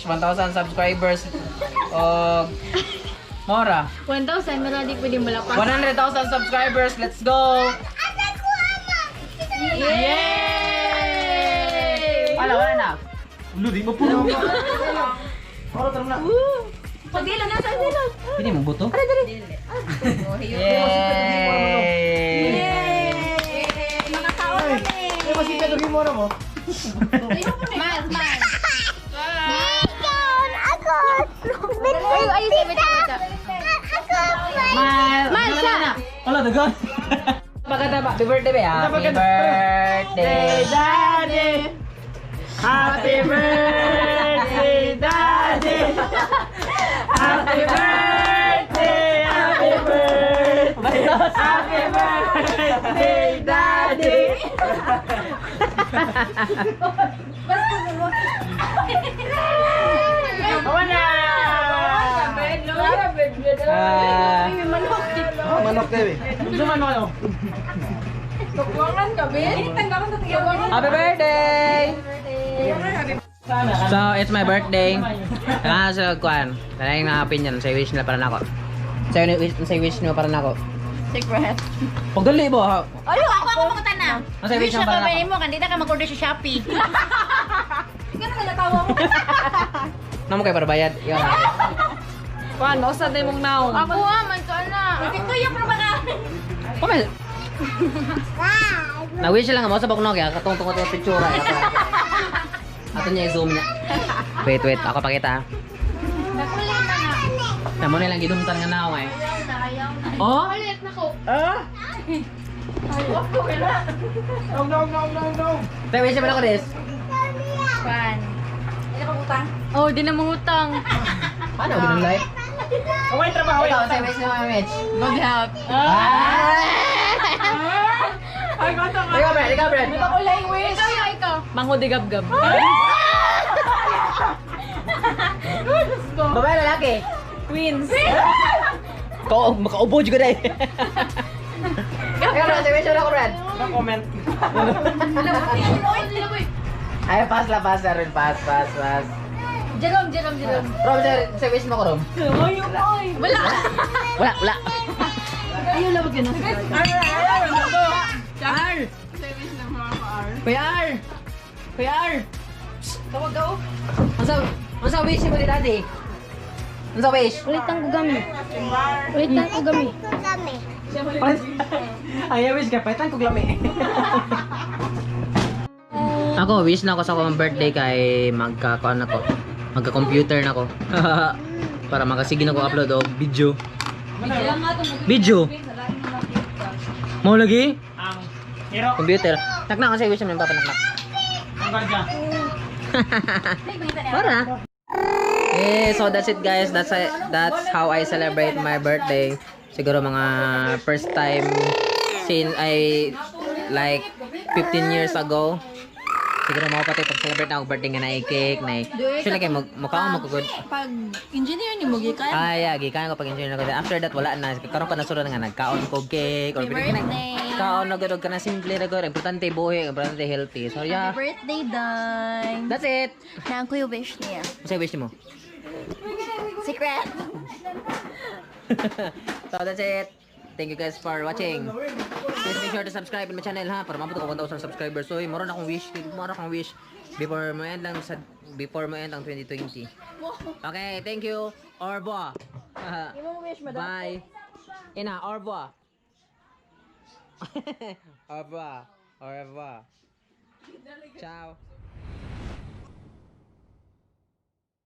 1,000 subscribers. Og Mora. 1,000 na di pwede malapas. 100,000 subscribers. Let's go! Yay! Wala, wala na. Ulo, di mo puno. Oro, tara na. Pagdila na sa dila. Pili mo buto? Yay! Makakaon kami. Ay, masita dugin mo na mo. Mas, mas. Ay, ay, wait, wait, wait. Mal! Mal, sa! Wala, dagan. Pagkata ba? Happy birthday ba? Happy birthday! Daddy! Happy birthday, Daddy! Happy birthday! Happy birthday! Happy birthday, Daddy! Wala! Ah, Manok tayo eh. Gusto manok ano? Happy birthday! So, it's my birthday. Ah, so, kuan. Dahil yung opinion, say wish nila para nako. Say wish nila para nako. Secret. Pagdali ba? Ha? Alo, ako mangutan na. Ang say wish Wish mo na para ka nako. mo, kandida ka mag-order sa Shopee. Ikaw na natawa mo. Namo kay para bayad. Yun. Kuan, mausa na imong naon. Ako ah, man to na. Nagkikuyok na ba ka? Kumain. Na-wish lang mo sa bakno kaya katong tungkol sa picture. Ato niya i-zoom niya. Wait, wait, ako pakita. Nakulit na nga. Tamo na lang gidumtan nga naong eh. Ayaw na, ayaw na. Oh? Ulit na ko. Ah? No, no, no, no, no! Tay, wish mo na ko this. Kuan. Hindi ka utang? Oh, di na mangutang. Paano ginang life? Okay, trabaho Ikaw, say wish mo, Mitch. Good health. Ah! Ay, kato ka. Ikaw, Brad, ikaw, Brad. Ako lang wish. Ikaw, ikaw. Manghod gab-gab. Babae, lalaki. Twins. Kau makaubo juga dai. Ikaw, Brad, say wish mo na ko, Brad. No comment. Ay, pass la, pass la rin. Pass, pass, pass. Jerome, Jerome, Jerome. Rom, say wish mo ko, Rom. Wala. Wala, wala. Ayaw lang yun. R! Kuya R! Kuya R! Tawag ka oh. Unsa wish mo ni Daddy? Unsa wish? Ulitan ko gami. Ulitan ko gami. Ay, wish ka paitan kog lami. Ako, wish na ako sa akong birthday kay magka kuan ako. Magka-computer na ako. Para makasige na ko upload og video. Video. Mo lagi? Ang hero. Computer. Naknak kasi wish mo ng papa naknak. Ang ganda. Para. Eh, so that's it, guys. That's how I celebrate my birthday. Siguro mga first time since I like 15 years ago. Siguro mao pati pag-celebrate na ako birthday nga na cake na. Actually kay mukha mo good. Pag engineer ni mo gikan. Ay, yeah, gikan ko pag engineer na ko. After that wala na. Karon pa nasulod nga nagkaon ko cake or Happy birthday. Kaon na gud og kana simple ra gud. Importante buhi, importante healthy. So yeah. Happy birthday, Day. That's it. Naan ko yung wish niya. Unsay wish nimo? Secret. So that's it. Thank you guys for watching. Please make sure to subscribe in my channel ha para maabot ko 1,000 subscribers. So, moro na akong wish, moro akong wish before mo end ang 2020. Okay, thank you. Au revoir. Imong wish, madam. Bye. Ina, au revoir. Au revoir. Au revoir. Ciao.